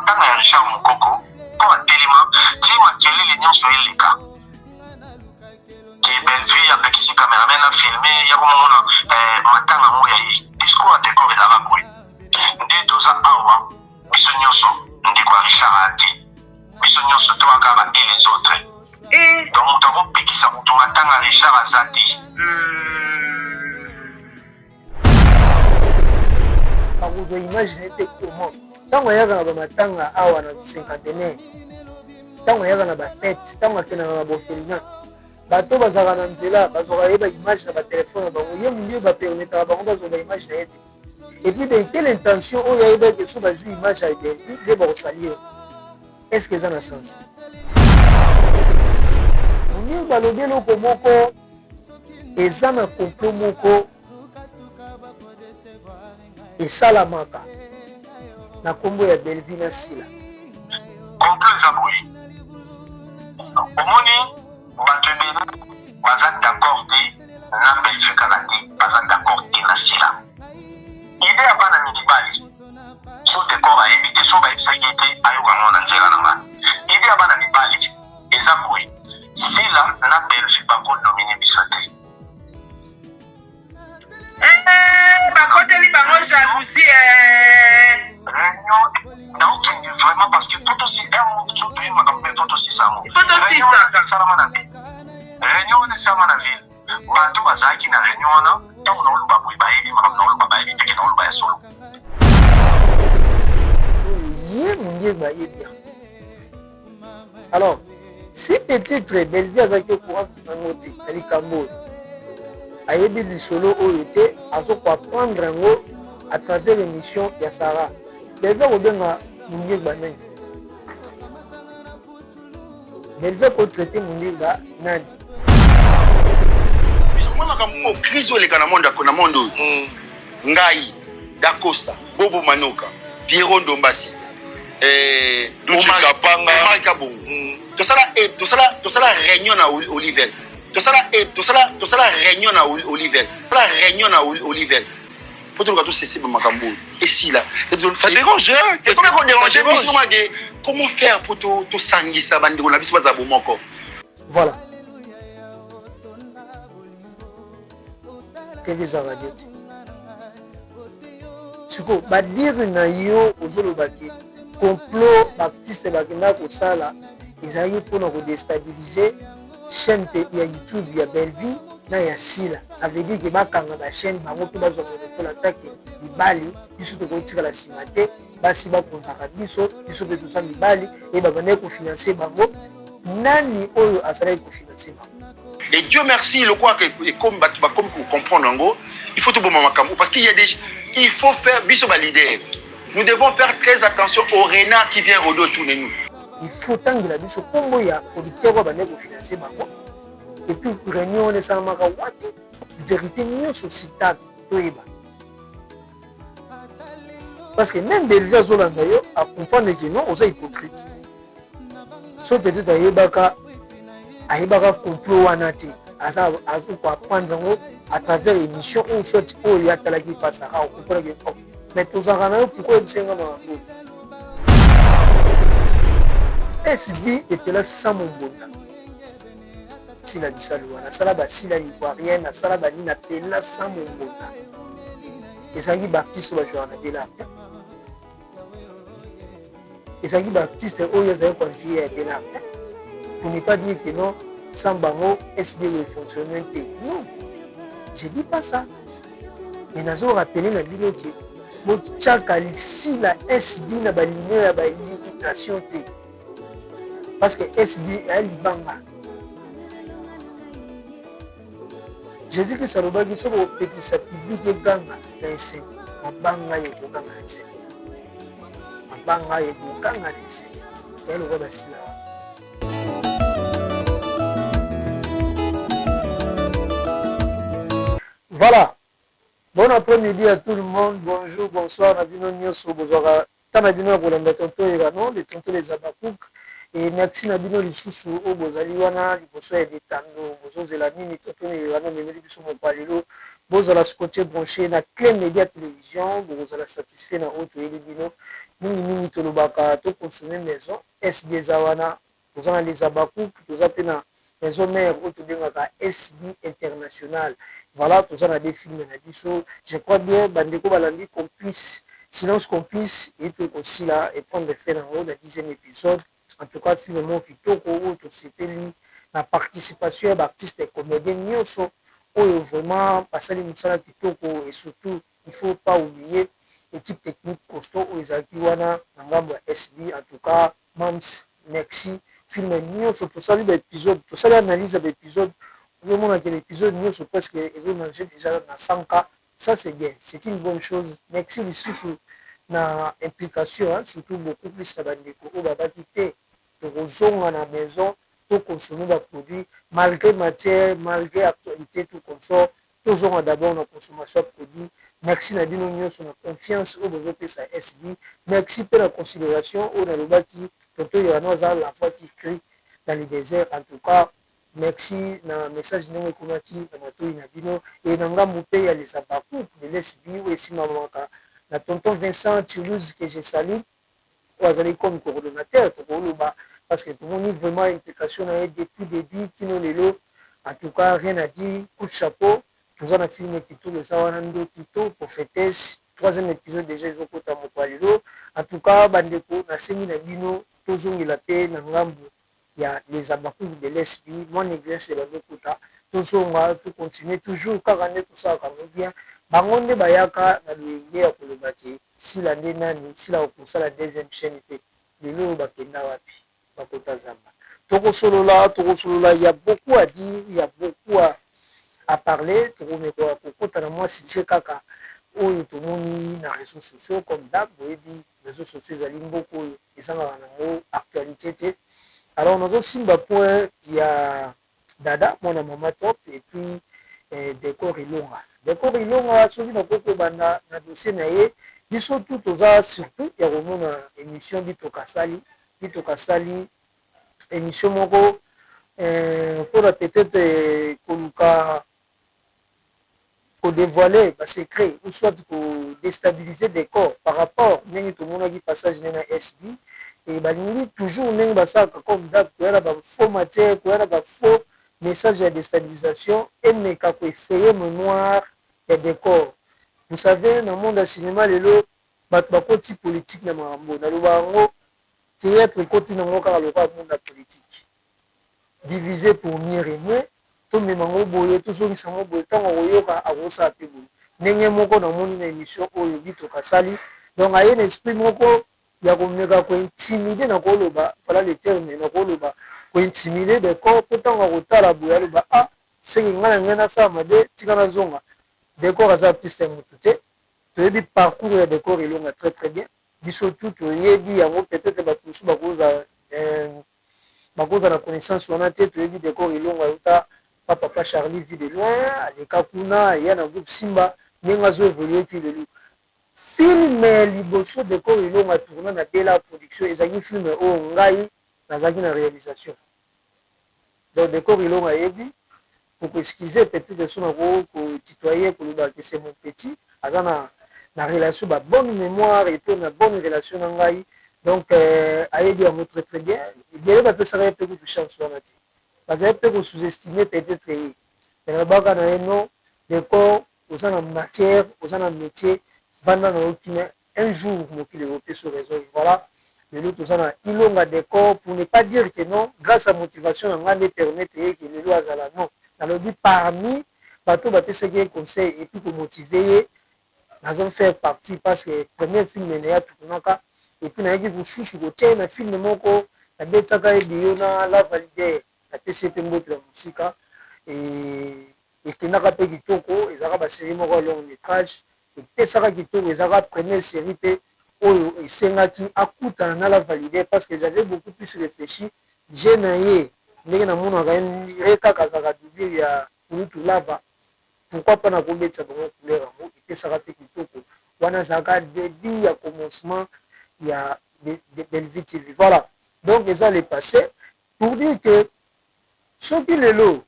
Matanga ya Richard Mukoko po atelema ti makelele nionso eleka ke Bellevue apekisi cameraman a filme ya komomona eh, matanga yango ya ye. Discours ya decor ezalaka boye nde toza awa biso nionso ndeko ya Richard aya te biso nionso toyaka ba et les autres Eh. donc moto akopekisa moto matanga Richard aza te. Bakozwa image na ye te comment? Tango ayaka na ba matanga awa na cinquantenaire, tango ayaka na ba fete, tango akendaka na ba orphelinat, bato oyo bazalaka na nzela bazwaka ye ba image na ba telephone na bango, ye mundibu ba permettaka bango bazwa ba image na ye te? Et puis de quelle intention oyo ayebaki ke soki bazwi image ya Bellevue nde bako salir ye? Est ce que eza na sens? Mundibu alobi eloko moko eza na complot moko esalamaka na kombo ya Bellevue na Sila. Complot eza boye, omoni batu ebele baza d'accord te na Bellevue kaka te, baza d'accord te na Sila. Idee ya bana mibali so decor ayebi te, so bayebisaki ye te ayoka yango na nzela na nga. Idee ya bana mibali eza boye, Sila na Bellevue bako dominer biso te. Eh, bakoteli bango jalousie eh. Réunion naokende vraiment parce que faut tosi so toyebi makambo mpe faut tosisa yango. Faut tosisa. Esalama na ville. Réunion wana esalama na ville. Bato bazalaki na réunion wana ntango naoloba boye bayebi makambo naoloba bayebi mpe ke naoloba ya solo. Ye mundieba ayebi yango. Alors, si peut-etre Bellevue azalaki au courant nango te na likambo oyo, ayebi lisolo oyo te, azo ko apprendre yango à travers emission ya Sarah. Bellevue akobenga Mundirba nani? Bellevue ako traiter Mundirba nani? Biso mwa makambo moko crise oyo eleka na monde na monde oyo. Mm. Ngai, Dacosta, Bobo Manoka, Pierrot Ndombasi, eh, Omar, Kapanga, Omar Kabongo. Mm. Tosala eh, tosala tosala réunion na Olivet. Tosala eh, tosala tosala réunion na Olivet. Tosala réunion na Olivet. Po toluka tosese ba makambo oyo esila. Ça dérange hein? Ekomi ko déranger biso mage. Comment faire po to tosangisa bandeko na biso bazala bomoko? Voilà. TV eza radio te. Sikoyo ba dire na yo ozoloba ke complot ba artiste bakendaka kosala ezalaki pona ko destabiliser chaine ya YouTube ya Bellevue na ya Sila ça veut dire ke bakanga ba chaine bango pe bazwa monopole en tant que mibali biso tokotikala sima te basi bakonzaka biso biso pe toza mibali et babandaki ko financer bango nani oyo azalaki ko financer bango? Et Dieu merci, lokola ekomi bato bakomi ko comprendre yango, il faut toboma makambo parce qu'il y a des il faut faire biso ba leader. Nous devons faire très attention au renard qui vient rôder autour de nous. Il faut tangela biso kombo ya producteur oyo abandaki ko financer bango et puis réunion wana esalamaka wapi, verite nionso sur table toyeba. Parce que meme Bellevue azolanda yo a comprendre que non oza hypocrite. Soki peut-être ayebaka ayebaka complot wana te aza azo ko apprendre yango à travers émission ou soit oyo atalaki face à o comprendre que oh mais tozalaka na yo pourquoi oyebisa nga makambo oyo SB epela sans mombonda sila bisalu wana asala basila l'ivoirienne asala banini apela sans mombonda ezalaki ba artiste oyo bajouaka na bela te ezalaki ba artiste oyo azalaki ko envier ya bela te pour ne pas dire que non sans bango SB oyo fonctionne te non je dis pas ça mais nazo rappeler na bino ke botiaka sila SB na balinio ya balimitation te parce que SB aya libanga Jesus Christ alobaki soki okopekisa public eganga na esengo, mabanga ekoganga na esengo. Mabanga ekoganga na esengo. Ezali lokola basila wana. Voilà. Bon après-midi à tout le monde. Bonjour, bonsoir na bino nyoso bozwaka temps na bino ya kolanda tonton Erano, le tonton les Habacuc. E merci na bino lisusu oyo bozali wana liboso ya bitando, bozozela nini? Totoni wana omemeli biso mokwa lelo. Bozala scotché, branché na Clé Média Télévision, bokozala satisfait na oyo toyeli bino. Mingimingi tolobaka toconsommer maison SB eza wana. Toza na Les Abacouk, toza mpe na maison mère oyo tobengaka SB International. Voilà, toza na deux films na biso. Je crois bien bandeko balandi Complice, Silence Complice eyeti kosila et prendre fin nango na 10e épisode. En tout cas, film moko kitoko oyo tosepeli na participation ya baartiste comédien nyonso oyo vraiment basali mosala kitoko. Et surtout, il faut pas oublier équipe technique costaud oyo ezalaki wana na ngambo ya SB. En tout cas, mams, merci. Film nyonso tosali baépisode, tosali analyse ya baépisode, ozomonaka l'épisode nyonso presque ezonange déjà na 100 k. Ça, c'est bien, c'est une bonne chose. Merci lisusu na implication, hein, surtout beaucoup plus na bandeko oyo babaki te tokozonga na maison, toconsommer baproduit malgré matière, malgré actualité, tout consort. Tozonga d'abord na consommation ya produit. Merci na bino nyonso na confiance oyo bozopesa SB. Merci mpe na considération oyo nalobaki, tonto Yohano aza la voix qui crie dans le désert. En tout cas, merci na message ndenge ekomaki na matoi na bino. E na ngambu mpe ya Les Abacouk de l'SB oyo esimamaka na tonton Vincent Toulouse, que je salue, oyo azali comme coordonnateur, tokoloba, parce que tomoni vraiment implication na ye depuis début kino lelo. En tout cas, rien à dire, coup de chapeau. Toza na film kitoko eza wana, Ndoki to Prophétesse, troisième épisode déjà ezokota moko ya lelo. En tout cas, bandeko, nasengi na bino tozongela mpe na ngambu ya Les Abakuki de l'SB. Mwa négligence bazokota, tozonga, tocontinue toujours kaka nde tosalaka yango bien. Bango nde bayaka na loyenge ya koloba ke Sila nde nani, Sila kosala deuxième chaîne te. Lelo oyo bakenda wapi? Bakota zamba. Tokosolola, tokosolola, ya beaucoup à dire, ya beaucoup à parler. Tokomeka kokota na mwa sujet kaka oyo tomoni na réseaux sociaux. Comme d'hab, boyebi, réseaux sociaux ezali mboka oyo ezangaka nango actualité te. Alors nazosimba point ya Dada, mwana mama Top, et puis Décor Ilonga. Décor Ilonga, soki nakoki kobanda na dossier na ye, biso tu toza surtout ya komona émission Bitoka asali. Bitoka asali émission moko mpona peut-être koluka kodévoiler basecret ou soit kodéstabiliser Décor par rapport ndenge tomonaki passage nde na SB. E balingi toujours ndenge basalaka comme d'hab, koya na bafaux matière, koya na bafaux message ya déstabilisation, emeka koeffrayer mémoire ya Décor. Vous savez, na monde ya cinéma lelo, bato bakoti politique na makambo. Naloba yango, théâtre ekoti nango kaka lokola monde ya politique, diviser pour mieux régner. Tomema yango boye, tozongisa yango boye, ntango akoyoka akosala mpe boye. Ndenge moko namoni na émission oyo Bitoka asali, donc aye na esprit moko ya komeka kointimider, na koloba, voilà le terme, na koloba kointimider Décor, mpo ntango akotala boye aloba: "Ah, seki ngai na ngai nasala mabe, tika nazonga." Décor aza artiste ya motu te. Toyebi parcours ya Décor Elonga très très bien, biso tu toyebi yango. Peut-être bato mosusu bakozala na connaissance wana te. Toyebi Décor Elonga euta pa papa Charlie Vie de Loin, aleka kuna, aya na groupe Simba, ndenge azo évoluer ti lelo. Film liboso Décor Elonga tourna na Bela Production ezalaki film oyo ngai nazalaki na réalisation. Donc Décor Elonga ayebi kokoexcuse peut-être so nako kotutoyer, koloba ke c'est mon petit, aza na relation, ba bonne mémoire et puis na bonne relation na ngai. Donc ayebi yango très très bien. Ebele bapesaka ye mpe kutu chance wana te, bazali mpe kosous-estimer peut-être ye, mais nalobaka na ye: "Non, Décor, oza na matière, oza na métier, vanda na yo kimia, un jour mokili ekopesa raison." Voilà, lelo toza na Ilonga Décor. Pour ne pas dire que non, grâce à motivation na ngai nde permettre ye ke lelo azala. Non, nalobi parmi bato bapesaki ye conseil et puis komotiver ye, naza faire partie, parce que premier film na ye atournaka, et puis nayaki kosusu kotia ye na film moko nabetaka ye deyo na La Valider. Napesi ye mpe mbote na mosika. Ekendaka mpe kitoko, ezalaka basérie moko ya long métrage, epesaka kitoko. Ezalaka première série mpe oyo esengaki akutana na La Valider, parce que j'avais beaucoup plus réfléchi je na ye ndenge namonaka ye kaka azalaka doublure ya Kulutu Lava. Pourquoi mpa na kobetisa bango couleur yango epesaka mpe kitoko. Wana ezalaka début ya commencement ya Bellevue TV. Voilà, Donc eza le passé, pour dire que soki lelo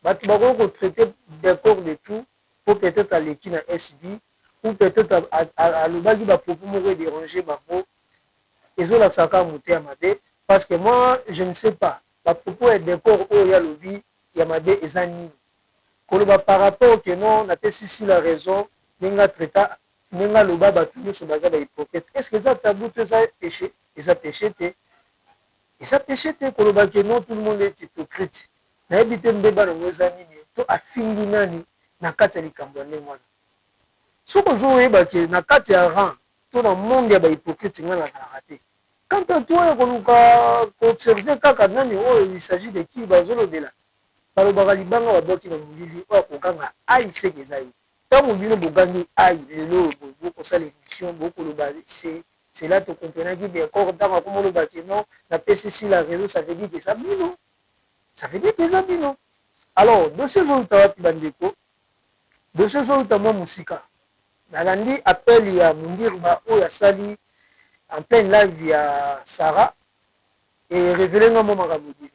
bato bakoki kotraiter d'accord de tout po peut-être aleki na SB ou peut-être alobaki bapropos moko edéranger bango, ezolakisa kaka moto ya mabe. Parce que moi, je ne sais pas bapropos ya décor oyo alobi ya mabe eza nini. Koloba par rapport ke non, napesi Sila raison ndenge atraita, ndenge aloba bato nyonso baza bahypocrite, est ce que eza tabou to eza péché? Eza péché te, eza péché te koloba ke non, tout le monde est hypocrite. Nayebi te mbeba nango eza nini to afingi nani na kati ya likambo ya ndenge wana. Soki ozoyeba ke na kati ya rang to na monde ya bahypocrite, ngai nazalaka te. Quant à toi ya koluka koobserver kaka nani oyo, il s'agit de qui bazolobela. Balobaka libanga babwaki na molili, oyo akokanga ai seke eza ye. Ntango bino bogangi ai lelo oyo, bokosala émission, bokoloba, c'est là tocomprenaki décor. Ntango akomolobaki non, napesi Sila raison, ça veut dire que eza bino, ça veut dire que eza bino. Alors dossier ezoluta wapi, bandeko? Dossier ezoluta mwa mosika. Nalandi appel ya Mundirba oyo asali en pleine live ya Sarah, erévéler nga mwa makambo ebele,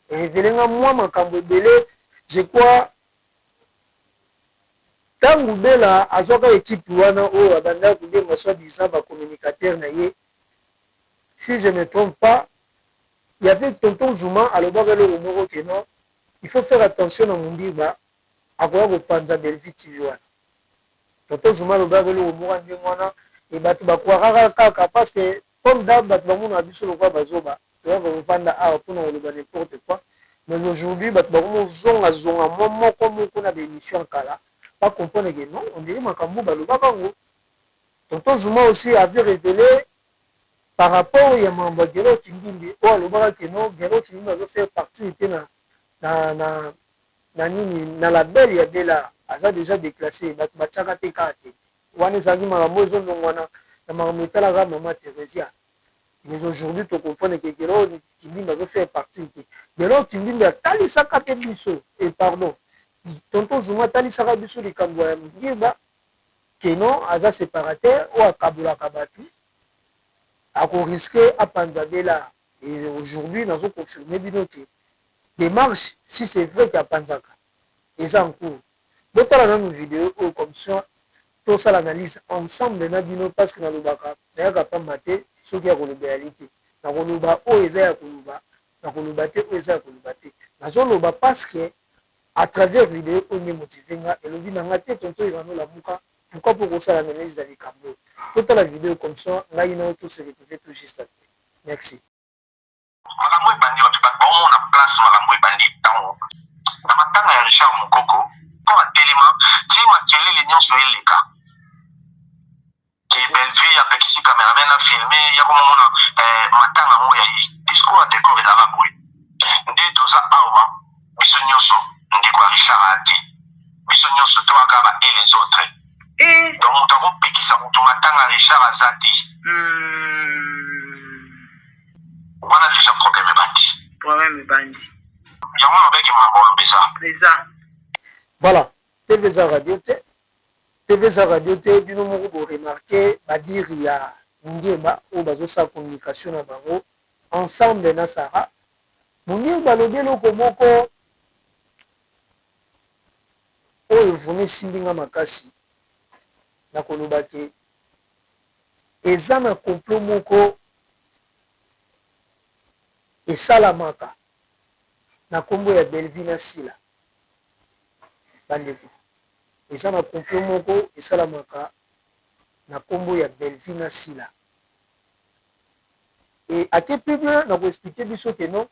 erévéler nga mwa makambo ebele. Je crois ntango Bela azwaka équipe wana oyo abandaka kobenga soi-disant bacommunicateur na ye, si je me trompe pas, il y avait tonton Zuma alobaka eloko moko ke non, il faut faire attention na Mundirba, akoya kopanza Bellevue TV wana. Tonton Zuma alobaka eloko moko ndenge wana e bato bakwakaka kaka parce que, comme d'hab, bato bamonaka biso lokola bazoba, toyaka kovanda awa mpona koloba n'importe quoi. Mais aujourd'hui bato bakomozongazonga mwa moko moko na baémission ya kala, bacomprendre que non, on dirait makambo balobaka yango. Tonton Zuma aussi avait révélé par rapport ya makambo ya Gelo Kimbimbi oyo alobaka ke non, Gelo Kimbimbi azofaire partie te na nini, na label ya Bela, aza déjà déclassé. Bato batiaka mpe kaka te wana ezalaki makambo ezolongwana na makambo etalaka mama Thérésia. Mais aujourd'hui tocomprendre ke Gelo Kimbimbi azofaire partie te. Gelo Kimbimbi atalisaka mpe biso, e pardon, tonton Zuma atalisaka biso likambo ya Ngirba ke non, aza séparateur oyo akabolaka bato, akorisquer apanza Bela. Et aujourd'hui nazoconfirmer bino ke démarche, si c'est vrai ke apanzaka, eza en cours. Botala nanu video oyo, comme ça tosala analyse ensemble na bino, parce que nalobaka, nayaka pamba te. Soki ya koloba yali te, nakoloba oyo eza ya koloba, nakoloba te oyo eza ya koloba te. Nazoloba parce que à travers video oyo nde motiver nga, elobi na nga te: tonton Irano, lamuka, pourquoi po kosala analyse na likambo oyo? Totala video, comme ça ngai na yo tose retrouver tout juste après. Merci. Makambo ebandi wapi? Bato baomona place makambo ebandi ntango na matanga ya Richard Mokoko, mpo atelema ti makelele nyonso eleka ke Bellevue apekisi cameraman na filme ya komomona matanga yango ya ye. Discours ya décor ezalaka boye: nde toza awa biso nyonso, ndeko ya Richard aya te, biso nyonso toyaka ba et les autres. Donc moto akopekisa moto matanga ya Richard aza te. Wana déjà problème ebandi. Problème ebandi. Yango nabeki makambo oloba eza Eza. Voilà, TV eza radio te, TV eza radio te. Bino moko boremarquer badires ya Mundirba oyo bazosala communication na bango ensemble na Sara. Mundirba alobi eloko moko oyo vraiment esimbi nga makasi na koloba ke eza na complot moko esalamaka na nkombo ya Bellevue na Sila. Bandeko, eza na complot moko esalamaka na nkombo ya Bellevue na Sila. E ake plus loin na koexpliquer biso ke non,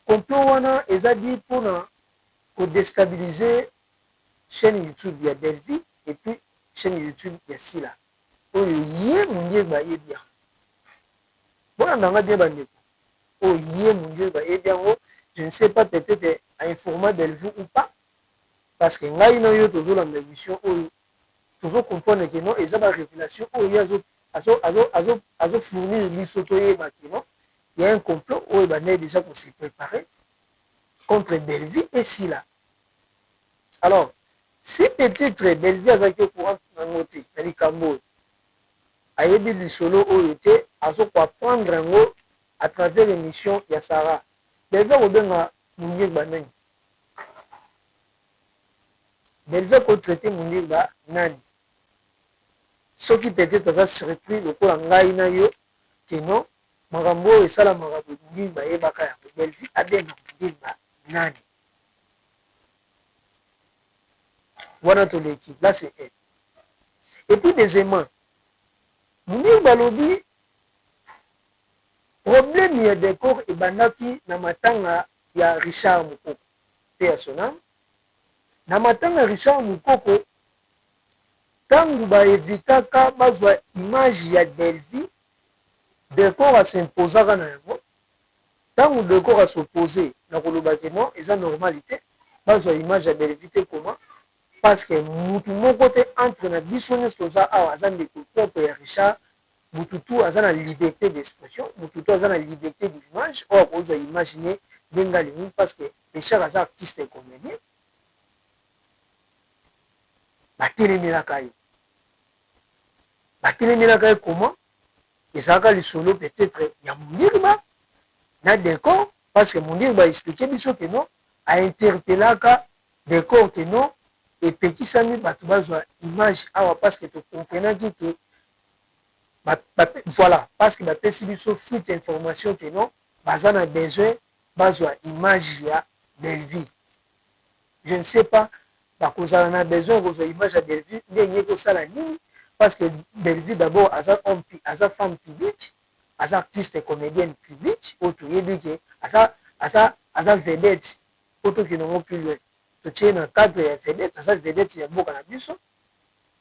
complot wana eza di mpona kodéstabiliser chaîne YouTube ya Bellevue et puis chaîne YouTube ya Sila oyo ye Mundier bayebi yango. Bolanda nga bien, bandeko, oyo ye Mundier bayebi yango. Je ne sais pas, peut-être ainforma Bellevue ou pas, parce que ngai na yo tozolanda émission oyo, tozocomprendre ke non, eza barévélation oyo ye azofournir biso, toyeba ke non, il y a un complot oyo bandaki déjà kose préparer contre Bellevue et Sila. Alors si peut-être Bellevue azalaki au courant nango te na likambo oyo, ayebi lisolo oyo te, azokoapprendre yango. à travers émission ya Sarah. Bellevue akobenga Mundirba nani? Bellevue ako traiter Mundirba nani? Soki peut-être aza surpris lokola ngai na yo que non, makambo oyo esalamaka boye, Mundirba ayebaka yango. Bellevue abenga Mundirba nani? Wana toleki là, c'est elle. Et puis deuxièmement, Mundirba alobi problème ya décor ebandaki na matanga ya Richard Mukoko mpe ya sonam. Na matanga ya Richard Mukoko, ntango baevitaka bazwa image ya Bellevue, décor as'imposaka na yango. Ntango décor as'oppose na koloba ke non, eza normal te bazwa image ya Bellevue te, comment? Parce que mutu moko te entre na biso nyonso toza awa aza ndeko propre ya Richard. Mutu tu aza na liberté d'expression, mutu tu aza na liberté d'image oyo akozwa image ne ndenge alingi, parce que Richard aza artiste comédien. Batelemelaka ye, batelemelaka ye comment? Ezalaka lisolo peut-être ya Mundirba na décor, parce que Mundirba explique biso ke non, ainterpelaka décor ke non, epekisami bato bazwa image awa, parce que tocomprenaki ke voilà, parce que bapesi biso fuite information ke non, baza na besoin bazwa image ya Bellevue. Je ne sais pas bakozala na besoin ya kozwa image ya Bellevue ndenge ekosala nini, parce que Bellevue d'abord aza homme, aza femme publique, aza artiste comédienne publique oyo toyebi ke aza vedette. Po tokende yango plus loin, totie na cadre ya vedette, aza vedette ya mboka na biso,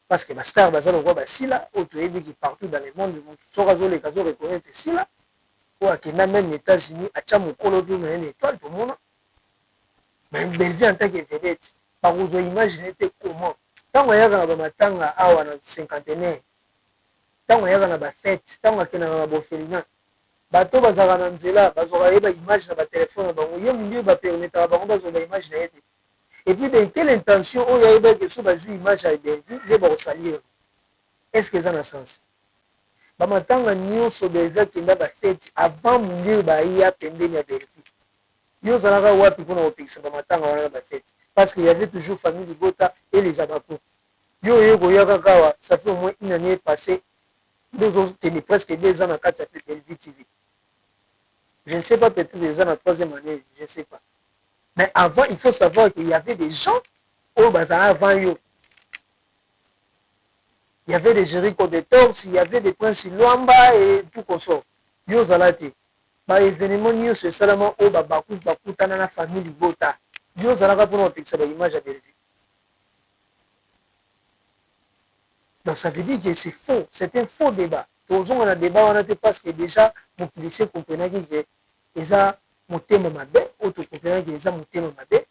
parce que bastar baza lokola basila oyo toyebi ke partout dans le monde, motu soki azoleka azoreconnaître Sila. Oyo akenda même États-Unis, atya mokolo mpe na ye na étoile, tomona. Mais Bellevue en tant que vedette, bakozwa image ne te comment? Ntango ayaka na bamatanga awa na cinquantenaire, ntango ayaka na bafête, ntango akendaka na baorphelinat, bato bazalaka na nzela bazwaka ye baimage na batelefone na bango. Ye mundu oyo bapermetaka bango bazwa baimage na ye te. Et puis dans quelle intention oyo ayebaki so bazwi image ya Bellevue nde bakosalir? Est ce que eza na sens? Bamatanga nyonso Bellevue akenda, bafête, avant Mundir baya pembeni ya Bellevue, yo ozalaka wapi mpona kopekisa bamatanga wana na bafête? Parce que y avait toujours famille libota et les abako. Yo oye koya kaka awa, ça fait au moins une année passée nde ozokende, presque 2 ans na kati ya Bellevue TV. Je ne sais pas, peut-être eza na troisième année, je ne sais pas. Mais avant, il faut savoir qu'il y avait des gens oyo bazala avant yo. Il y avait des Jericho de Torx, il y avait des Prince Luamba et tout consort. Yo ozala te. Baévénement nyonso esalama oyo babaku bakutana na famille libota, yo ozalaka mpona kopekisa baimage ya Bellevue? Donc ça veut dire que c'est faux, c'est un faux débat. Tozonga na débat wana te, parce que déjà mokili se comprenaki ke eza motema mabe. Oyo tocomprenaki eza motema mabe,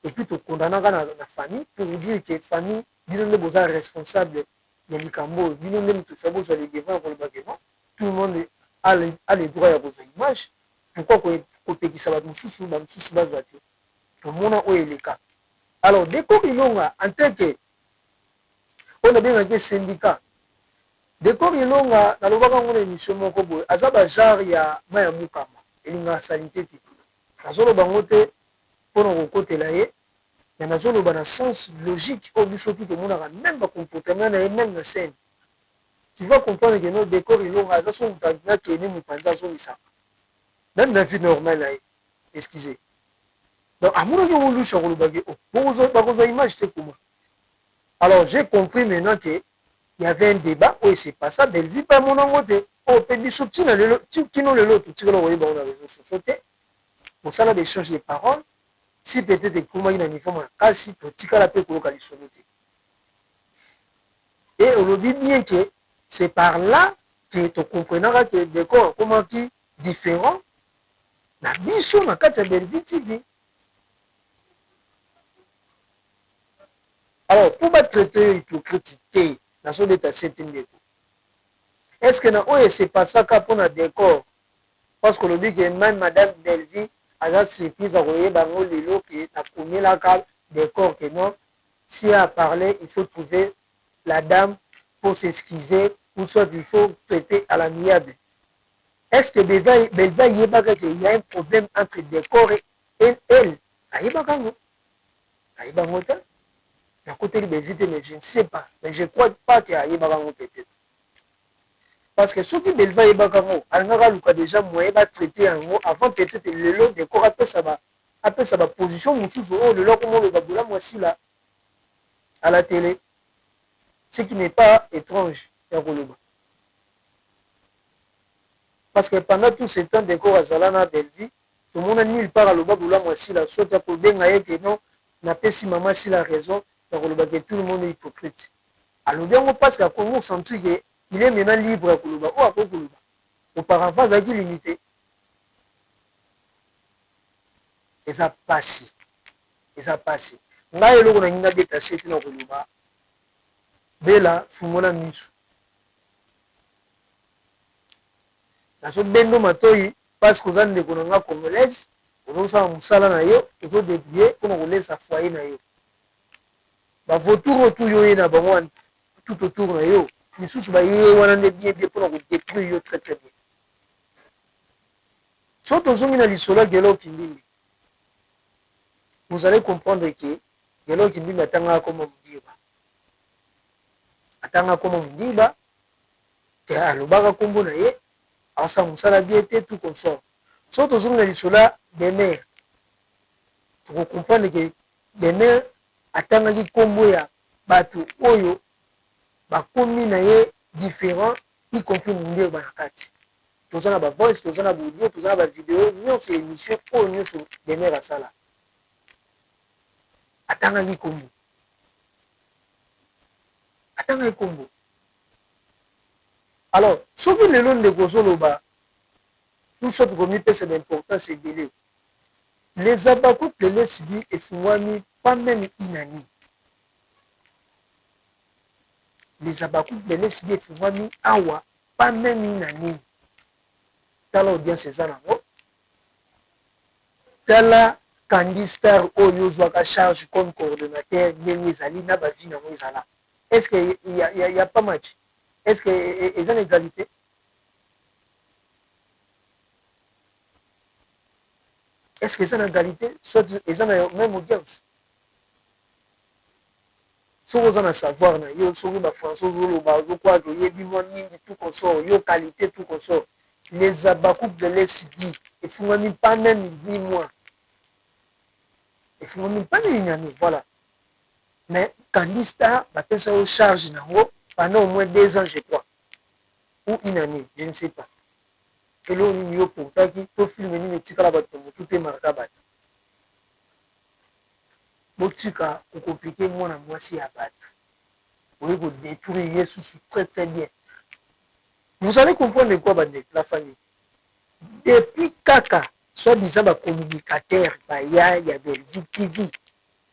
et puis tokondanaka na famille pour dire que famille, bino nde boza responsable ya likambo oyo. Bino nde moto fa bozwa le devant ya koloba ke non, tout le monde a le droit ya kozwa image. Pourquoi kopekisa bato mosusu, bamosusu bazwa te? Tomona oyo eleka. Alors Décor Ilonga, en tant que oyo nabengaki syndicat, Décor Ilonga, nalobaka yango na émission moko boye, aza bagenre ya mai ya mokama elingaka saleté te. Nazoloba yango te mpona kokotela ye, mais nazoloba na sens logique oyo biso tu tomonaka, même bacomportement na ye, même na scène, tu vas comprendre que no, Décor Ilonga aza so moto akende mopanzi azomisaka même na vie normale na ye. Excusez, donc amonaki yango lusha kolobaki oh, bakozwa image te comment? Alors j'ai compris maintenant que il y avait un débat oyo s'est passé. Bellevue mpe amona yango te. Oyo mpe biso ntina lelo, kino lelo totikala koyeba ngo na réseau sociaux te. Kosala baéchange de parole, si peut-être ekomaki na niveau makasi, totikala mpe koyoka lisolo te. Et olobi bien que c'est par là que tocomprenaka que décor akomaki différent na biso na kati ya Bellevue TV. Alors mpo batraite oyo hypocrite te, nazobeta se te. Ndeko, est ce que na oyo esepasaka mpona décor, parce que olobi ke même madame Bellevue aza surprise akoyeba yango lelo ke nakomelaka décor ke non, si a parlé, il faut trouver la dame pour s'excuser ou soit il faut traiter à l'amiable. Est ce que Belva ayebaka que il ya un problème entre Decor et elle? Ayebaka yango? Ayeba yango te. Nakoteli Bellevue te mais je ne sais pas mais je crois pas que ayebaka yango peut-etre. Parce que soki Bellevue ayebaka yango alingaka aluka dejà moyen ba traiter yango avant peut-etre lelo Decor apesa ba apesa ba position mosusu oyo lelo akoma oloba bolamu ya Sila à la tele ce qui n'est pas etrange ya koloba. Parce que pendant tout ce temps Decor azala na Bellevue tomona nul part aloba bolamu ya Sila soit ya kobenga ye que non napesi maman Sila raison ya koloba que tout le monde est hypocrite. Alobi yango parce que akomi ko sentir que il est maintenant libre ya koloba oyo akoki koloba. Auparavant azalaki limite. Eza pasi. Eza pasi. Ngai eloko nalingi nabeta sete na koloba Bella fungola misu. Nazo bendo matoyi parce que oza ndeko na nga congolaise ozo sala musala na yo ozo debrouiller pona kolesa foyer na yo. Ba vautours oyo tout yo oye na bango tout autour na yo misusu ba ye wana nde bien bien pona ko detruire yo très très bien. Soki tozongi na lisolo ya Guelor Kimbimbi vous allez comprendre que Guelor Kimbimbi atangaka kombo Mudiba. Atangaka kombo Mudiba te alobaka kombo na ye asala musala bien te tout consort. Soki tozongi na lisolo ya Demeure toko comprendre que Demeure atangaki kombo ya batu oyo bakomi na ye different y compris Mundirba na kati. Toza na ba voice, toza na ba audio, toza na ba video nionso ya emission oyo nionso Demeure asala. Atangaki kombo. Atangaki kombo. Alors soki lelo ndeko ozo loba tout soit komipesa ba importance ebele, les Habacucs de l'SB efungwami pas meme une annee. Les Habacucs de l'SB efungwami awa pas meme une annee. Tala audience eza nango, tala Kandy Star oyo ozwaka charge comme coordonnateur ndenge ezali na ba vues nango ezala. Est ce que ya ya pas match? Est ce que eza na egalite? Est ce que eza na egalite? Soit eza na meme audience? Soki oza na savoir na yo, soki ba français ozo loba, ozo croire que oyebi mwa mingi tout consort, yo qualite tout consort. Les Habacucs de l'SB efungwami pas meme 8 mois. Efungwami pas meme une annee, voilà. Mais Kandy Star bapesa yo charge nango pendant au moins 2 ans je crois ou une annee, je ne sais pas. Eloko nini yo portaki to film nini etikala bato na mutu te marka bato. Botika ko complique mwana mwasi ya batu. Boye ko detruire ye susu très très bien. Vous allez comprendre quoi bande la famille? Depuis kaka soit disant ba communicateurs baya ya Bellevue TV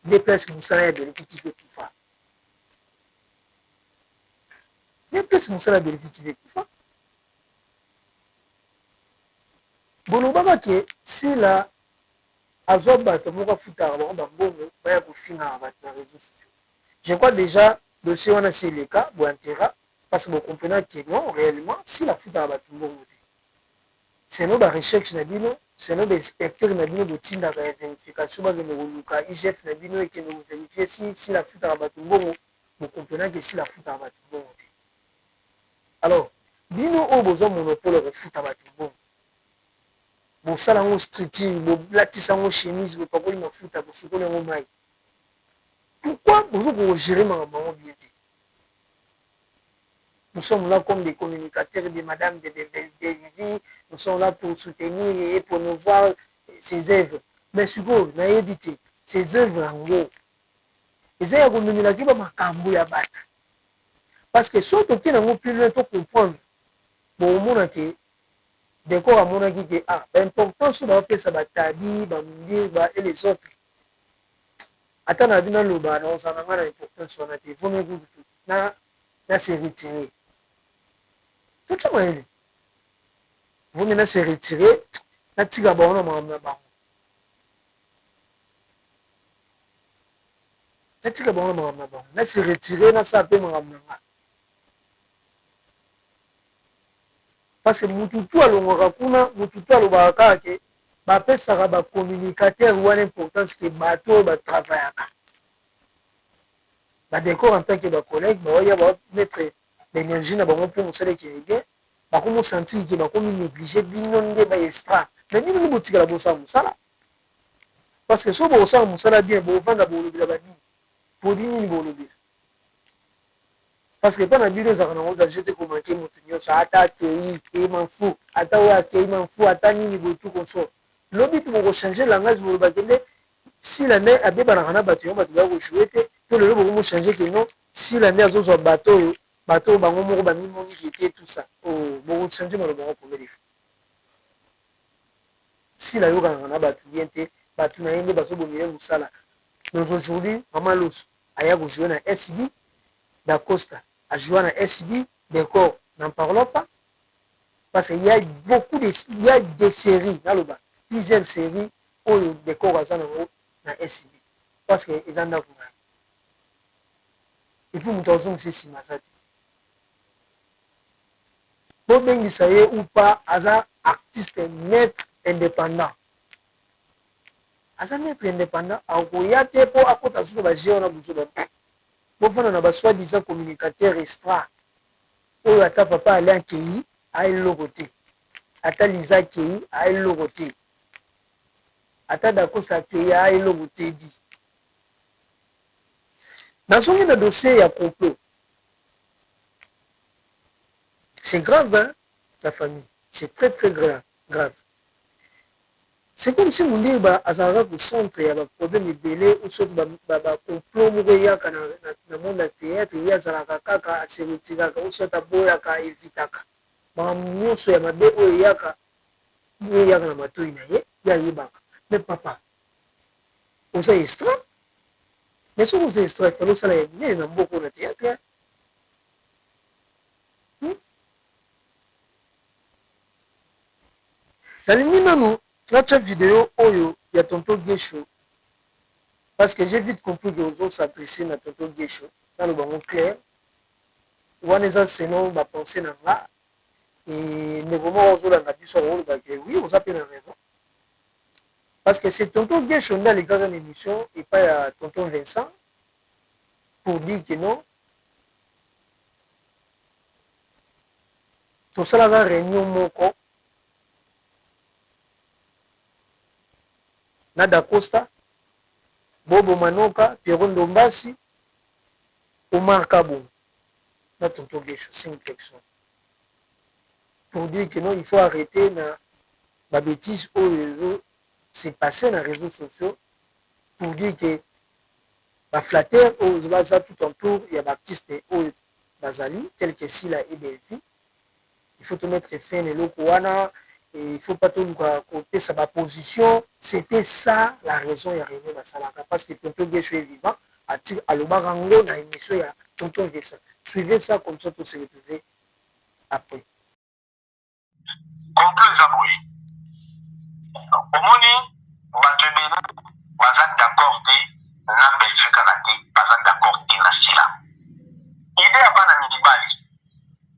nde place musala ya Bellevue TV ekufa. Nde place musala ya Bellevue TV ekufa. Bolobaka ke Sila azwa bato moko afutaka bango ba mbongo baya kofingaka bato na reseaux sociaux. Je crois dejà dossier wana esi eleka bo enterra parce que bo comprenaka que non reellement Sila afutaka bato mbongo te. Selon ba recherches na bino, selon ba inspecteurs na bino botindaka ya verification bakende koluka IGF na bino ekende ko verifier si Sila afutaka batu mbongo, bo comprenant que Sila afutaka batu mbongo te. Alors bino oyo bozwa monopole ya kofuta batu mbongo, bosala yango structure, bolatisa yango chemise, bopakoli mafuta, bosukoli yango mayi, pourquoi bozo ko gerer makambo yango bien te? Nous sommes là comme des communicateurs de madame de Bellevue, nous sommes là pour soutenir et promouvoir ses œuvres. Mais sikoyo nayebi te ses œuvres yango eza ya komemelaki ba makambo ya batu parce que soki toke nango plus loin to comprendre bokomona ke Decor amonaki ke ah ba importance oyo bapesa ba Taddy, ba Mundirba et les autres ata na bino naloba nakozala na ngai na importance wana te vaut mieux kutu na na se retirer totia mayele vaut mieux na se retirer natika bango na makambo na bango natika bango na makambo na bango na se retirer nasala mpe makambo na nga. Parce que mutu tout alongwaka kuna, mutu tout alobaka kaka ke bapesaka ba communicateurs wana importance ke bato oyo ba travaillaka. Ba decor en tant que ba collègues baoya ba mettre ba energie na bango mpo mosala ekende bien, bakomi sentir ke bakomi négliger bino nde ba extra. Mais bino nde botikala bosala mosala. Parce que soki bokosala mosala bien, bovanda bolobela banini, produit nini bolobela? Parce que mpo na bino ezalaka nango danger te komanquer moto nyonso, ata akei e manfu, ata oyo akei manfu, ata nini boye, tout consort. Lobi to bokochanger langage, bolobaki nde Sila nde abebanaka na bato yango, bato baya kojouer te. To lelo bokomochanger ke non, Sila nde azozwa bato oyo, bato oyo bango moko bamimoniki te, tout ça. Oh, bokochanger maloba yango combien de fois? Sila ayokanaka na bato bien te, bato na ye nde bazobomela ye mosala. Mais aujourd'hui, mama Loso aya kojouer na SB, Dacosta ajoua na SB, Decor n'en parlons pas, parce que il y a beaucoup de, il y a des séries, naloba plusieurs séries oyo Decor aza nango na SB, parce que eza ndako na ye. Et puis moto azongisa nsima aza te. Bobengisa ye ou pas, aza artiste maître indépendant, aza maître indépendant. Akoya te mpo akota susu baje wana buzoba. Bofanda na ba soi-disant communicateur extra oyo, ata papa ale akei, aeloko te, ata Liza akei, aeloko te, ata Dakosa akei, aeloko te. Di nazongi na dossier ya complot. C'est grave, hein, la famille, c'est très très grave, grave. C'est comme si Mundirba azalaka ko centre ya baproblème ebele ou soki bacomplot moko eyaka na monde ya théâtre, ye azalaka kaka ase retiraka ou soit aboyaka, evitaka makambo nyonso ya mabe oyo eyaka. Ye eyaka na matoi na ye, ye ayebaka. Mais papa, oza extra, mais soki oza extra, efale osala ya minene na mboka oyo na théâtre, Nalingi nanu natya video oyo ya tonton Gesho, parce que j'ai vite compris que ozo s'adresser na tonton Gesho. Naloba yango clair, wana eza selon bapensées na nga. E ndeko moko ozolanda biso akoloba ke oui, oza mpe na raison, parce que c'est tonton Gesho nde alekaka na émission epai ya tonton Vincent pour dire que non, tosalaka réunion moko na Dacosta, Bobo Manoka, Pierrot Ndombasi, Omar Kabongo na tonton Gesho, cinq personnes, pour dire que non, il faut arrêter na babêtises oyo ezo se passer na réseaux sociaux, pour dire que baflatteurs oyo baza tout autour ya baartiste oyo bazali tel que Sila et Bellevue, il faut to mettre fin na eloko wana et il faut pas toluka kopesa baposition. C'était ça la raison ya réunion basalaka, parce que tonton Gesho est vivant, ati alobaka yango na émission ya tonton Vincent. Suivez ça, comme ça to se retrouver après. Complot eza boye: omoni, bato ebele baza d'accord te na Bellevue kaka te, baza d'accord te na Sila. Idée ya bana mibali,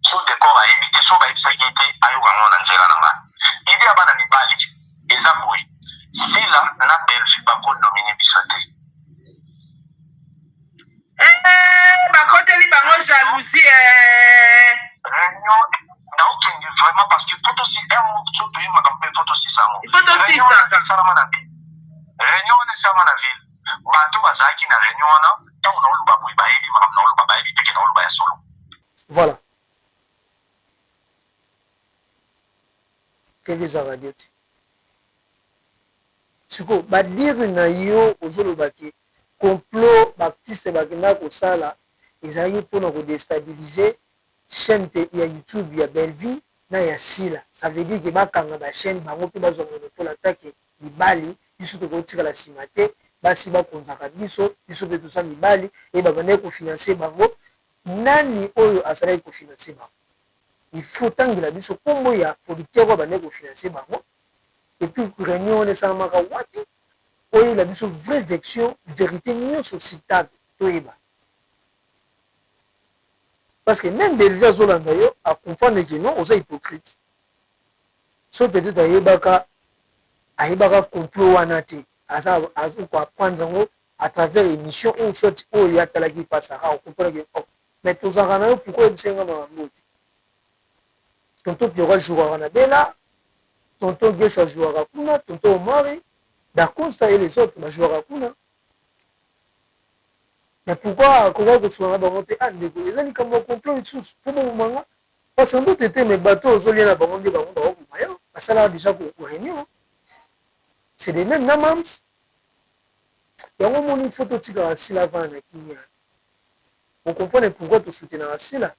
so décor ayebi te, so bayebisaki ye te, ayoka yango na nzela na nga. Idée ya bana mibali eza boye: Sila na Bellevue bakodominer biso te. Eh, bakoteli bango jalousie, eh. Réunion naokende vraiment, parce que faut tosi so toyebaka mpe faut tosisa yango. Il faut tosisaka. Esalama na ville, réunion wana esalama na ville. Bato bazalaki na réunion wana, ntango naoloba boye, bayebi makambo naoloba, bayebi teke naoloba ya solo. Voilà, TV eza radio te. Sikoyo badire na yo, ozoloba ke complot baartiste bakendaka kosala ezalaki mpona kodéstabiliser chaîne te ya YouTube ya Bellevue na ya Sila. Ça veut dire ke bakanga bachaîne bango mpe bazwa monopole. Atake mibali, biso tokotikala nsima te. Basi bakonzaka biso, biso mpe toza mibali. E babandaki kofinancer bango, nani oyo azalaki kofinancer bango? Il faut tangela biso nkombo ya producteur oyo abandaki kofinancer bango. Et puis réunion wana esalamaka wapi? Oyela biso vraie version, vérité nyonso sur table, toyeba, parce que même Bellevue azolanda yo, acomprendre que non, oza hypocrite. Soki peut etre ayebaka ayebaka complot wana te aza azo ko apprendre yango à travers emission ou soit oyo ye atalaki pa Sarah o comprendre que oh mais tozalaka na yo pourquoi oyebisaki nga makambo oyo te? Tonton Pierrot a jouaka na Bella, tonton Guesho a jouaka kuna, tonton Omari, Dacosta et les autres ba jouaka kuna. Mais pourquoi akokaki kosolola na bango te? Ah ndeko eza likambo ya complot lisusu po boboma nga? Parce que ndoto te mais bato oyo ozolia na bango nde bango bakoboma yo. Basalaka dejà reunion. C'est de meme na Mam's. Yango omoni il faut totikaka Sila avanda na kimia. Bo comprendre pourquoi to soutenaka Sila.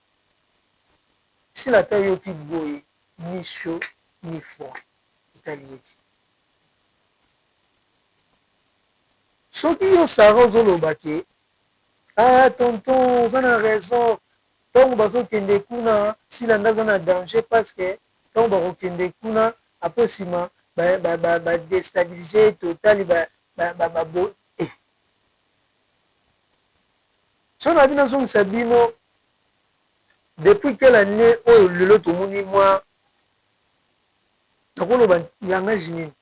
Sila ata ayoki boye ni chaud ni froid etali ye te. Soki yo Sarah ozoloba ke ah tonton oza na raison tango bazokende kuna Sila nde aza na danger parce que tango bakokende kuna après sima ba destabiliser ye total ba eh soki nalobi nazongisa bino depuis quelle annee oyo lelo tomoni mwa nakoloba langage nini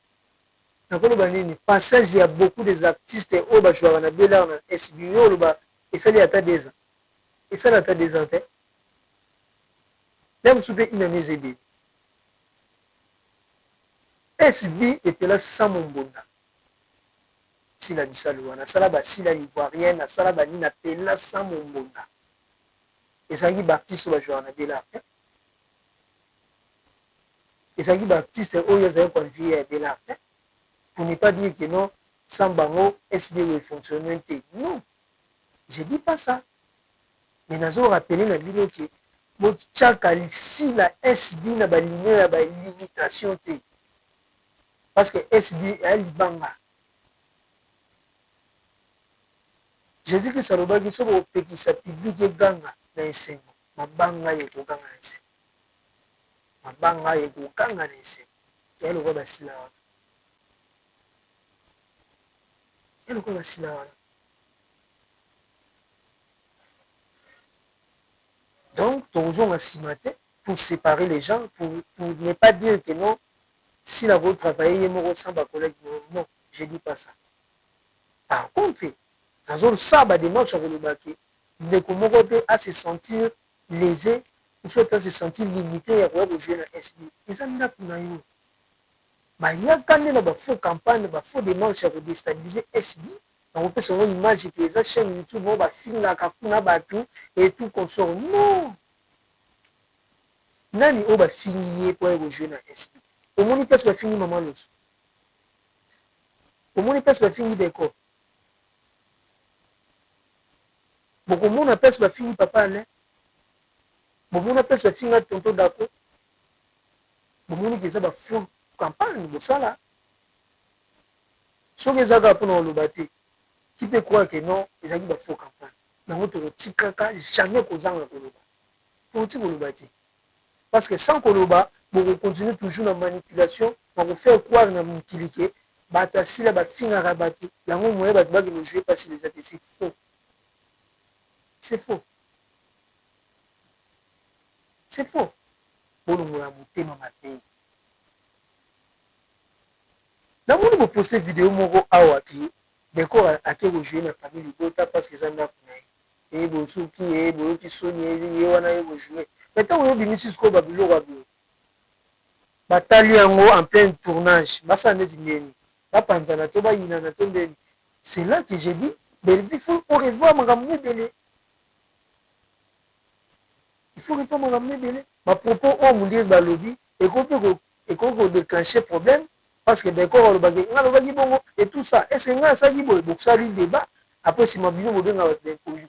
nakoloba nini passage ya beaucoup des artistes oyo ba jouaka na Bel'art na SB yo oloba esali ata deux ans esali ata deux ans te na mosusu mpe une annee eza ebele SB epela sans mombonda Sila Bisalu wana asala ba Sila l'ivoirienne asala ba nini apela sans mombonda ezalaki ba artistes oyo ba jouaka na Bel'art te ezalaki ba artistes oyo azalaki ko envier ya Bel'art te pour ne pas dire que non sans bango SB eko fonctionner te non je dis pas ça mais nazo rappeler na bino que botiaka Sila SB na ba ligne ya ba limitation te parce que SB eya libanga Jesus Christ alobaki soki bokopekisa public eganga na esengo mabanga ekoganga na esengo mabanga ekoganga na esengo eya lokola ba sila wana eya lokola ba sila wana donc tokozonga sima te pour separer les gens pour ne pas dire que non sila ako travailler ye moko sans ba collègues non je dis pas ça par contre nazo sala ba demarche ya koloba que ndeko moko te a se sentir lese ou soit a se sentir limite ya koya ko jouer na SB eza ndaku na yo bayaka nde na ba faux campagne ba faux demarche ya ko destabiliser SB na kopesa yango image que eza chaine YouTube moko bafingaka kuna batu et tout consort non nani oyo bafingi ye po aye ko jouer na SB omoni place bafingi maman loso omoni place bafingi decor bokomona place bafingi papa Alain bomona place bafinga tonton Daco bomoni ke eza ba faux campagne bosala soki eza kaka pona koloba te qui peut croire que non ezalaki ba faux campagne yango tokotikaka jamais kozanga koloba tokoki koloba te parce que sans koloba boko continuer toujours na manipulation na ko faire croire na mokili ke batu ya sila bafingaka batu yango moyen batu bakende ko jouer pa sila eza te c'est faux c'est faux c'est faux bolongola motema mabe namoni bo poste video moko awa ke decor ake ko jouer na famille libota parce que eza ndaku na ye Hee bosuki hee boyoki soni hee ye wana aye ko jouer mais tango yo obimisi sikoyo ba biloko ya boye batali yango en plein tournage basala neti ndeni bapanzana to bayinana to ndeni c'est là que je dis Bellevue faut au revoir makambo ebele il faut revoir makambo ebele ba propos oyo mundiri balobi ekoki mpe ekoki ko declencher problème parce que decor alobaki nga alobaki bongo et tout ça est ce que nga asalaki boye bosali debat après sima bino bobenga bato ba impoli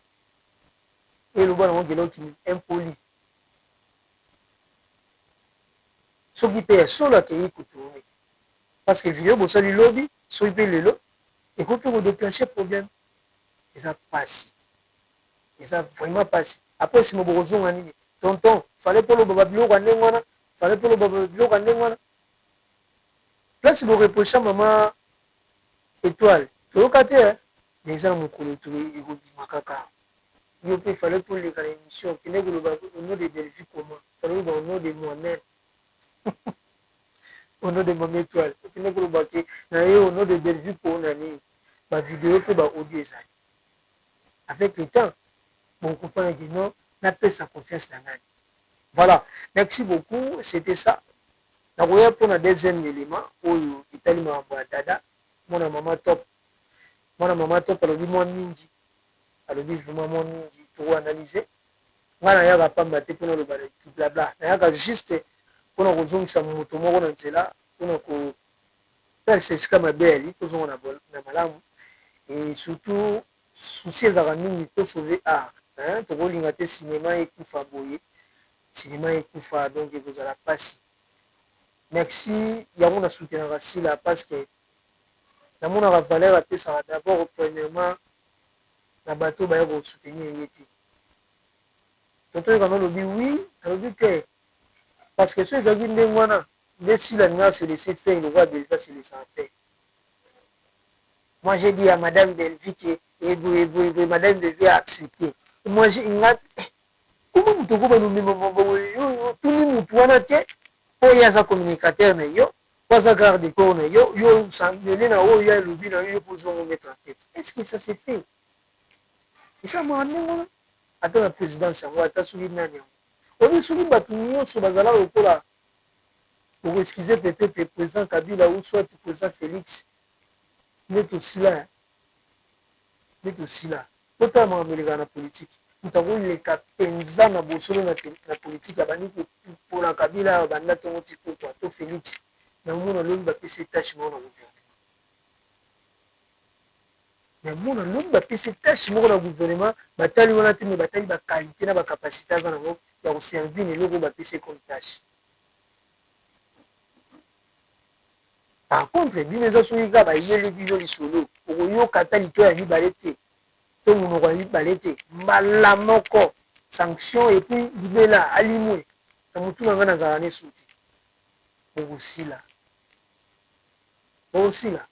eloba nango geloti impoli soki mpe ya solo akei kotourne parce que video bosali lobi soki mpe lelo ekoki mpe kodeclenche problème eza pasi eza vraiment pasi après sima bokozonga nini tonton fallait mpo oloba babiloko ya ndenge wana fallait mpo oloba babiloko ya ndenge wana Place bo reprocha maman etoile toyoka te hein mais eza na mokolo ekobima kaka yo pe fallait oleka na emission okende koloba au nom de Bellevue comment fallait oloba au nom de moi meme. Au nom de Mama Etoile, okende koloba ke naye au nom de Bellevue pona nini? Ba video pe ba audio ezali. Avec le temps, boko comprendre que non, napesa confiance na nani. Voilà, merci beaucoup, c'etait ça. Nakoya pona deuxième element oyo etali makambo ya Dada, mwana mama Top. Mwana mama Top alobi mwa mingi, alobi vraiment mwa mingi, toko analyser. Nga nayaka pamba te pona loba ki blabla, nayaka juste pona kozongisa moto moko na nzela, pona ko talisa esika mabe eyali, tozonga na malamu et surtout souci ezalaka mingi to sauver art hein, tokolinga te cinema ekufa boye, cinema ekufa donc ekozala pasi. Merci yango na soutenaka Sila parce que namonaka valeur apesaka d'abord premièrement na bato oyo baya ko soutenir ye te. Tonton Yokano olobi oui, nalobi te parce que soki ezalaki ndenge wana nde Sila alingaki a se laisser faire lokola Bellevue a se laissaka faire. Moi j'ai dit à madame Bellevue que eboye boye boye madame Bellevue a accepte. Moi j'ai nga eh, comment moto okobanda omema boye yo otuni mutu wana te po ye aza communicateur na yo po aza garde corps na yo, yo osambele na oyo ye alobi na yo, yo pe ozwa yango mettre en tete. Est ce que ça se fait? Esalamaka ndenge wana? Ata na presidence yango, ata soki nani yango. Oyebi soki batu nionso bazalaka lokola, boko excuser peut etre president Kabila ou soit president Felix, nde tosila hein. Nde tosila. Botala makambo elekaka na politique. Moto akoleka penza na bosolo na politique abandi kopupola Kabila awa banda tongo ti pokwa to Felix mais omona lobi bapesi ye tache moko na gouvernement. Mais omona lobi bapesi ye tache moko na gouvernement batali wana te mais batali ba qualite na ba capacite aza nango ya ko servir na eloko oyo bapesi ye comme tache. Par contre bino eza soki kaka bayeli bino lisolo okoyoka ata litoyi ya mibale te to munoko ya mibale te mbala moko sanction et puis libela alimwe na mutu na nga nazalaka ne su te bokosila bokosila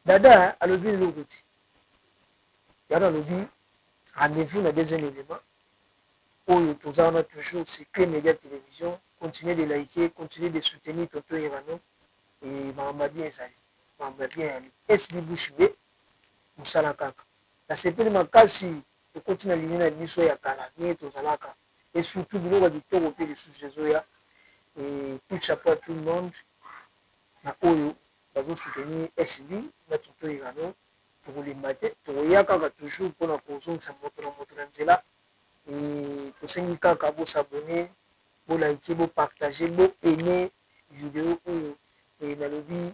dada alobi eloko te yango nalobi rendez-vous na deuxième element oyo toza wana toujours sur Cle Media Television continuer de liker continuer de soutenir tonton Irano et makambo ya bien ezali makambo ya bien eyali SB bouche bee musala kaka nasepeli makasi tokoti na ligne na biso ya kala ndenge tozalaka et surtout biloko ya kitoko pe lisusu ezoya et coup de chapeau à tout le monde na oyo bazo soutenir SB na tonton Irano tokolemba te tokoya kaka toujours pona kozongisa moto na moto na nzela et tosengi kaka bo s'abonner bo liker bo partager bo aimer video oyo et nalobi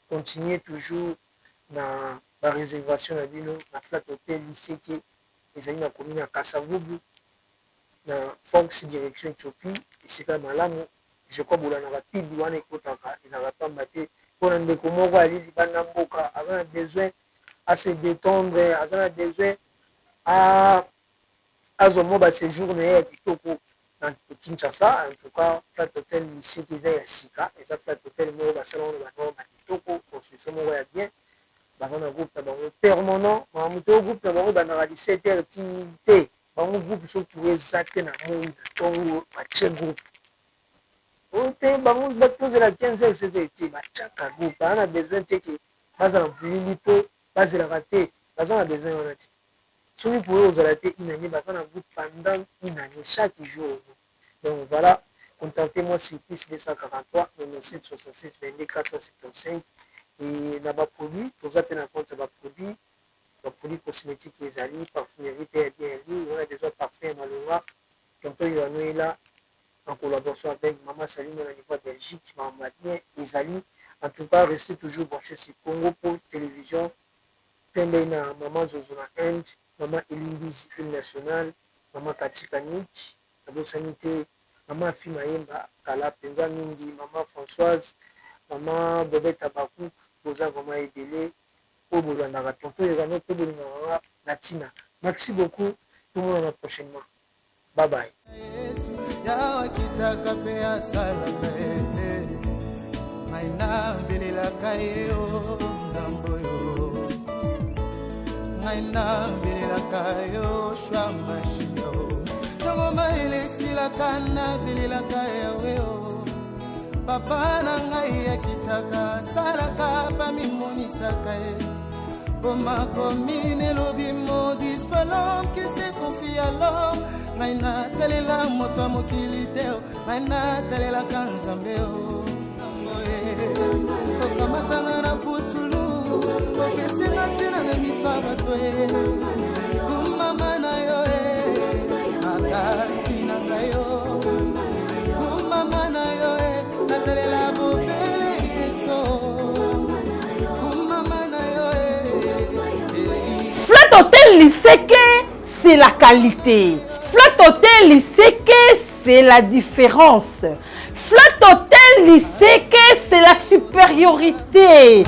continuer toujours na ba reservation na bino na flat hotel liseke ezali na commune ya kasavubu na fox direction Ethiopie esika ya malamu je crois bolandaka pub wana ekotaka ezalaka pamba te pona ndeko moko ali libanda mboka aza na besoin a se detendre aza na besoin a azwa mwa ba sejour na ye ya kitoko na Kinshasa en tout cas flat hotel liseke eza ya sika eza flat hotel moko basala yango na ba norme ya kitoko construction moko ya bien baza na groupe na bango permanent makambo te groupe na bango ebandaka 17 heures ti te bango groupe soki courant eza te na moyi na tongo batie groupe oyo te bango tozela 15 heures 16 heures te batiaka groupe baza na besoin te ke bazala molili po bazelaka te baza na besoin wana te. Soki courant ekozala te une annee baza na groupe pendant une annee chaque jour donc voilà contactez moi sur plus 243 97 66 22 475 et na ba produits toza pe na compte ya ba produits ba produits cosmetiques ezali parfumerie pe ya bien ezali oza na besoin parfum ya malonga tonton Yohano est là en collaboration avec maman Salima na niveau ya Belgique makambo ya bien ezali en tout cas restez toujours branche sur Congo po television Pembeni na maman zozo na Inde, maman Elie Mbizi hymne national, maman Cathy Kanick, nabosani te maman Afi Mayemba kala penza mingi, maman Françoise, maman Bobette Habacuc, boza vraiment ebele oyo bolandaka tonton Irano pe bolingaka nga na tina. Merci beaucoup tomonana prochainement bye bye. Yesu yawe akitaka mpe asalaka ye ngai nabelelaka ye o nzambe oyo ngai nabelelaka yo shwa mashia o ntango mayele esilaka nabelelaka yawe o. Papa na ngai akitaka asalaka bamimonisaka ye po makomi nelobi maudit soit l'homme qui se confie à l'homme. Ngai natalela moto ya mokili te, ngai natalelaka Nzambe o okamatanga na putulu, opesinga ntina na miso ya bato e kumama na yo e makasi na ngai o kumama na yo e natalela bobele Yeso kumama na yo e. Flat Hotel Liseke, c'est la qualité. Flat Hotel Liseke, c'est la différence. Flat Hotel Liseke, c'est la supériorité.